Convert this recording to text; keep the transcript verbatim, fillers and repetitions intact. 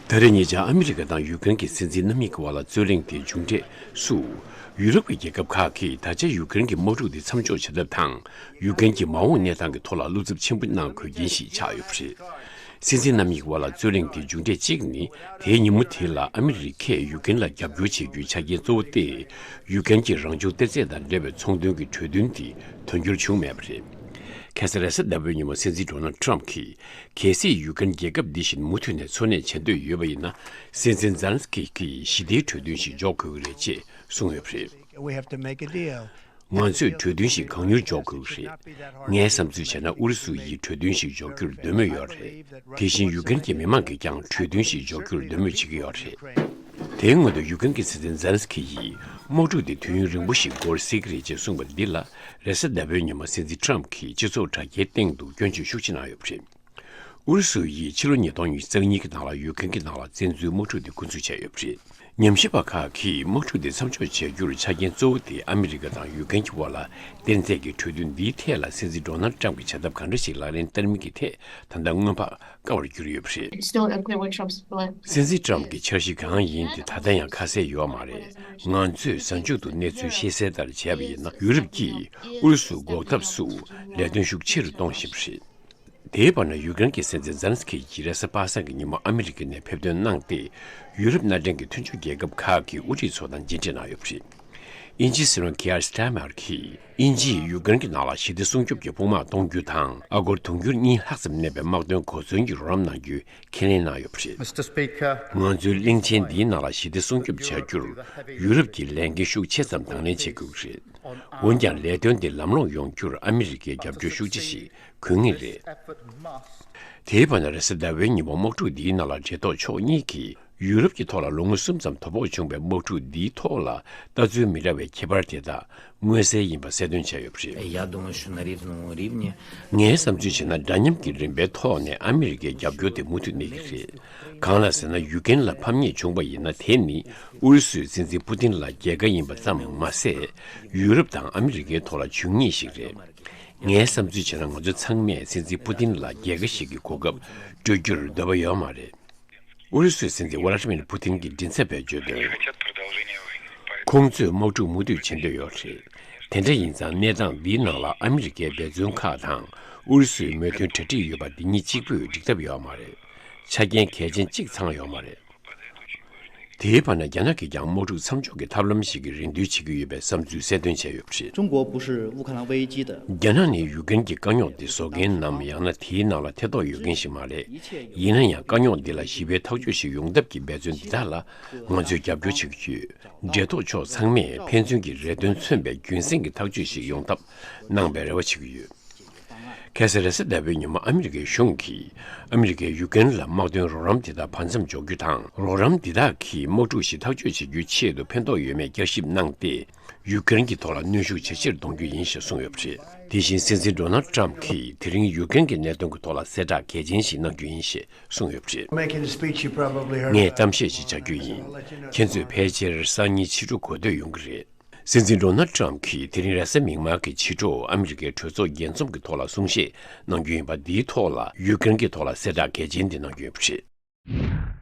ད་རེས་ཉེ་ཆར་ཨ་མི་རི་ཀ་དང་ཡུ་ཀེ་རེན་གྱི་སྲིད་འཛིན་རྣམ་གཉིས་ཀྱི་བར་ལ་རྩོད་གླེང་དེ་མཇུག་འབྲས་སུ། ཡུ་རོབ་ཀྱི་རྒྱལ་ཁབ་ཁག་གིས་ད་ཆ་ཡུ་ཀེ་རེན་གྱི་དམག་འཁྲུག་དེ་མཚམས་འཇོག་བྱ་ཐབས་དང་། ཡུ་ཀེ་རེན་གྱི་མ་འོངས་གནས་སྟངས་ཀྱི་ཐོག་ལ་བློ་འཚབ་ཆེན་པོ་གནང་དགོས་རྐྱེན་ཞིག་ཆགས་ཡོད་པ་རེད། སྲིད་འཛིན་རྣམ་གཉིས་ཀྱི་བར་ལ་རྩོད་གླེང་དེའི་མཇུག་འབྲས་གཅིག་ནི། དེའི་ཉིན་མོ་དེ་ལ་ཨ་མི་རི་ཀས་ཡུ་ཀེ་རེན་ལ་རྒྱབ་སྐྱོར་བྱེད་རྒྱུའི་ཆ་རྐྱེན་གཙོ་བོ་སྟེ། ཡུ་ཀེ་རེན་གྱི་རང་བྱུང་གཏེར་རྫས་དང་འབྲེལ་བའི་ཚོང་དོན་གྱི་གྲོས་མཐུན་དེ་དོན་འཁྱོལ་བྱུང་མེད་པ་རེད། ཁ་སང་རེས་གཟའ་ཟླ་བའི་ཉིན་མོ་སྲིད་འཛིན་ཌོ་ནལ་ཊམ་གྱིས། གལ་སྲིད་ཡུ་ཀེ་རེན་རྒྱལ་ཁབ་འདི་བཞིན་མུ་མཐུད་ནས་འཚོ་གནས་བྱེད་འདོད་ཡོད་པ་ཡིན་ན། སྲིད་འཛིན་ཛེ་ལན་སི་ཀི་གིས་ཞི་བདེའི་གྲོས་མཐུན་ཞིག་འཇོག་དགོས་ཀྱི་རེད་ཅེས་གསུངས་ཡོད་པ་རེད། We have to make a deal. ང་ཚོས་གྲོས་མཐུན་ཞིག་གང་མྱུར་འཇོག་དགོས་ཀྱི་རེད། ངའི་བསམ་ཚུལ་བྱས་ན་ཨུ་རུ་སུ་ཡིས་གྲོས་མཐུན་ཞིག་འཇོག་རྒྱུར་འདོད་མོས་ཡོད་རེད། དེ་བཞིན་ཡུ་ཀེ་རེན་གྱི་མི་མང་གིས་ཀྱང་གྲོས་མཐུན་ཞིག་འཇོག་རྒྱུར་འདོད་མོས་བྱེད་ཀྱི་ཡོད་རེད། དེའི་སྔོན་དུ་ཡུ་ཀེ་རེན་གྱི་སྲིད་འཛིན་ཛེ་ལན་སི་ཀི་ཡིས་དམག་འཁྲུག་དེ་དུས་ཡུན་རིང་པོ་ཞིག་འགོར་སྲིད་ཀྱི་རེད་ཅེས་གསུངས་པ་འདི་ལ། རེས་གཟའ་ཟླ་བའི་ཉིན་མོ་སྲིད་འཛིན་ཊམ་གྱིས་སྤྱི་ཚོགས་དྲ་རྒྱའི་སྟེང་དུ་སྐྱོན་བརྗོད་ཤུགས་ཆེ་གནང་ཡོད་པ་རེད། ཨུ་རུ་སུ་ཡིས་ཕྱི་ལོ་ཉིས་སྟོང་ཉི་ཤུ་རྩ་གཉིས་ཀྱི་ནང་ལ་ཡུ་ཀེ་རེན་གྱི་ནང་ལ་བཙན་འཛུལ་དམག་འཁྲུག་དེ་འགོ་འཛུགས་བྱས་ཡོད་པ་རེད། ཉམས་ཞིབ་པ་ཁག་གིས་དམག་འཁྲུག་དེ་མཚམས་འཇོག་བྱ་རྒྱུར་ཆ་རྐྱེན་གཙོ་བོ་དེ་ཨ་མི་རི་ཀ་དང་ཡུ་ཀེ་རེན་གྱི་དབར་ལ་གཏེར་མཛོད་ཀྱི་གྲོས་མཐུན་འདིའི་ཐད་ལ་སྲིད་འཛིན་ཌོ་ནལ་ཊམ་གྱིས་བྱ་ཐབས་གང་འདྲ་ཞིག་ལག་ལེན་བསྟར་མིན་གྱི་ཐད་ད་ལྟ་སྔོན་དཔག་དཀའ་བར་གྱུར་ཡོད་པ་རེད། It's still unclear what Trump's plan. སྲིད་འཛིན་ཊམ་གྱི་འཆར་གཞི་གང་ཡིན་དེ་ད་ལྟ་ཡང་ཁ་གསལ་ཡོད་མ་རེད། ང་ཚོས་གཟའ་མཇུག་ཏུ་གནས་ཚུལ་ཤེས་གསལ་ལྟར་བྱས་པ་ཡིན་ན། ཡུ་རོབ་ཀྱིས་ཨུ་རུ་སུ་འགོག་ཐབས་སུ་ལས་དོན་ཤུགས་ཆེ་རུ་གཏོང་བཞིན་པ་རེད། དེའི་བར་ན་ཡུ་ཀེ་རེན་གྱི་སྲིད་འཛིན་ཛེ་ལན་སི་ཀི་ཡིས་རེས་གཟའ་པ་སངས་ཀྱི་ཉིན་མོ་ཨ་མི་རི་ཀ་ནས་ཕེབས་ཐོན་གནང་སྟེ། ཡུ་རོབ་མནའ་འབྲེལ་གྱི་མཐུན་ཕྱོགས་རྒྱལ་ཁབ་ཁག་གི་དབུ་ཁྲིད་ཚོ་དང་མཇལ་འཕྲད་གནང་ཡོད་པ་རེད། དབྱིན་ཇིའི་སྲིད་བློན་ཁི་ཡར་སི་ཊ་མར་གྱིས། དབྱིན་ཇིས་ཡུ་ཀེ་རེན་གྱི་ནང་ལ་ཞི་བདེ་སྲུང་སྐྱོབ་ཀྱི་དཔུང་དམག་གཏོང་རྒྱུ་དང་། ཨ་སྒོར་དུང་ཕྱུར་གཉིས་ལྷག་ཙམ་གནས་པའི་དམག་དོན་གོ་མཚོན་གྱི་རོགས་རམ་གནང་རྒྱུའི་ཁས་ལེན་གནང་ཡོད་པ་རེད། Mister Speaker, ང་ཚོའི་གླིང་ཆེན་འདིའི་ནང་ལ་ཞི་བདེ་སྲུང་སྐྱོབ་བྱ་རྒྱུར་ཡུ་རོབ་ཀྱིས་ལས་འགན་ཤུགས་ཆེ་ཙམ་དང་ལེན་བྱེད་དགོས་ཀྱི་རེད། འོན་ཀྱང་ལས་དོན་འདི་ལམ་ལྷོང་ཡོང་རྒྱུར་ཨ་མི་རི་ཀའི་རྒྱབ་སྐྱོར་ཤུགས་ཆེ་ཞིག་དགོས་ངེས་རེད། དེའི་བར་ན་རེས་གཟའ་ཟླ་བའི་ཉིན་མོ་དམག་འཁྲུག་འདིའི་ནང་ལ་འབྲེལ་ཐོག་ཕྱོགས་གཉིས་ཀྱིས་ཡུ་རོབ་ཀྱི་ཐོག་ལ་ལོ་ངོ་གསུམ་ཙམ་དོ་ཕོག་བྱུང་བའི་དམག་འཁྲུག་འདིའི་ཐོག་ལ་ལྟ་ཚུལ་མི་འདྲ་བའི་ཁྱད་པར་དེ་དག་མངོན་གསལ་ཡིན་པ་གསལ་སྟོན་བྱས་ཡོད་པ་རེད། Я думаю, что на рівному рівні. ངའི་བསམ་ཚུལ་བྱས་ན་འདྲ་མཉམ་གྱི་རིམ་པའི་ཐོག་ནས་ཨ་མི་རི་ཀའི་རྒྱབ་སྐྱོར་དེ་མུ་མཐུད་གནས་ཀྱི་རེད། གང་ལ་ཟེར་ན་ཡུ་ཀེ་རེན་ལ་ཕམ་ཉེས་བྱུང་བ་ཡིན་ན་དེ་ནི་ཨུ་རུ་སུའི་སྲིད་འཛིན་པུ་ཏིན་ལ་རྒྱལ་ཁ་ཡིན་པ་ཙམ་མ་ཟད། ཡུ་རོབ་དང་ཨ་མི་རི་ཀའི་ཐོག་ལ་བྱུང་ཉེས་ཤིག་རེད། ངའི་བསམ་ཚུལ་བྱས་ན་ང་ཚོ་ཚང་མས་སྲིད་འཛིན་པུ་ཏིན་ལ་རྒྱལ་ཁ་ཞིག་གི་གོ་སྐབས་སྤྲོད་རྒྱུར་འདོད་པ་ཡོད་མ་རེད། ཨུ་རུ་སུའི་སྲིད་འཛིན་ཝ་ལ་ཏི་མིར་པུ་ཏིན་གྱི་མགྲིན་ཚབ་པས་བརྗོད་དོན། ཁོང་ཚོས་དམག་འཁྲུག་མུ་མཐུད་བྱེད་འདོད་ཡོད་རེད། དེ་འདྲ་ཡིན་ཙང་གནས་སྟངས་འདིའི་ནང་ལ་ཨ་མི་རི་ཀའི་འབད་བརྩོན་ཁག་དང་ཨུ་རུ་སུའི་མོས་མཐུན་གྲ་སྒྲིག་ཡོད་པ་འདི་གཉིས་གཅིག་པུས་འགྲིག་ཐབས་ཡོད་མ་རེད། ཆ་རྐྱེན་གལ་ཆེན་གཅིག་ཚང་ཡོད་མ་རེད། དེའི་བར་ན་རྒྱ་ནག་གིས་ཀྱང་དམག་འཁྲུག་མཚམས་འཇོག་གི་ཐབས་ལམ་ཞིག་གི་རེ་འདུན་བྱེད་ཀྱི་ཡོད་པའི་བསམ་ཚུལ་གསལ་སྟོན་བྱས་ཡོད་པ་རེད། 中国不是乌克兰危机的。 རྒྱ་ནག་ནི་ཡུ་ཀེ་རེན་གྱི་དཀའ་རྙོག་འདི་བཟོ་མཁན་ནམ་ཡང་ན་དེའི་ནང་ལ་ཐེ་གཏོགས་ཡོད་མཁན་ཞིག་མ་རེད། ཡིན་ན་ཡང་དཀའ་རྙོག་འདི་ལ་ཞི་བའི་ཐག་གཅོད་ཞིག་ཡོང་ཐབས་ཀྱི་འབད་བརྩོན་འདི་དག་ལ་ང་ཚོས་རྒྱབ་སྐྱོར་བྱེད་ཀྱི་ཡོད། འབྲེལ་ཐོགས་ཕྱོགས་ཚང་མས་ཕན་ཚུན་གྱི་རེ་འདུན་མཚོན་པའི་རྒྱུན་སྲིང་གི་ཐག་གཅོད་ཞིག་ཡོང་ཐབས་གནང་བའི་རེ་བ་བྱེད་ཀྱི་ཡོད། ཁ་སང་རེས་གཟའ་ཟླ་བའི་ཉིན་མོ་ཨ་མི་རི་ཀའི་གཞུང་གིས་ཨ་མི་རི་ཀས་ཡུ་ཀེ་རེན་ལ་དམག་དོན་རོགས་རམ་དེ་དག་བར་མཚམས་འཇོག་རྒྱུ་དང་། རོགས་རམ་འདི་དག་གིས་དམག་འཁྲུག་ཞིག་ཐག་གཅོད་བྱེད་རྒྱུའི་ཆེད་དུ་ཕན་ཐོགས་ཡོད་མེད་བསྐྱར་ཞིབ་གནང་སྟེ། ཡུ་ཀེ་རེན་གྱི་ཐོག་ལ་གནོན་ཤུགས་ཇེ་ཆེར་གཏོང་རྒྱུ་ཡིན་ཞེས་གསུངས་ཡོད་པ་རེད། དེ་བཞིན་སྲིད་འཛིན་ཌོ་ནལ་ཊམ་གྱིས་དེ་རིང་ཡུ་ཀེ་རེན་གྱི་གནད་དོན་གྱི་ཐོག་ལ་གསལ་བསྒྲགས་གལ་ཆེན་ཞིག་གནང་རྒྱུ་ཡིན་ཞེས་གསུངས་ཡོད་པ་རེད། Making the speech, you probably heard. ངས་གཏམ་བཤད་ཞིག་བྱ་རྒྱུ་ཡིན། ཁྱེད་ཚོས་ཕལ་ཆེར་སང་ཉིན་ཕྱི་དྲོ་གོ་ཐོས་ཡོང་གི་རེད། སྲིད་འཛིན་ཌོ་ནལ་ཊམ་གྱིས་དེ་རིང་རེས་གཟའ་མིག་དམར་གྱི་ཕྱི་དྲོ་ཨ་མི་རི་ཀའི་གྲོས་ཚོགས་རྒྱས་འཛོམས་ཀྱི་ཐོག་ལ་གསུང་བཤད་གནང་རྒྱུ་ཡིན་པ་འདིའི་ཐོག་ལ་ཡུ་ཀེ་རེན་གྱི་ཐོག་ལ་གསལ་བསྒྲགས་གལ་ཆེན་འདི་གནང་རྒྱུ་ཡིན་པ་རེད།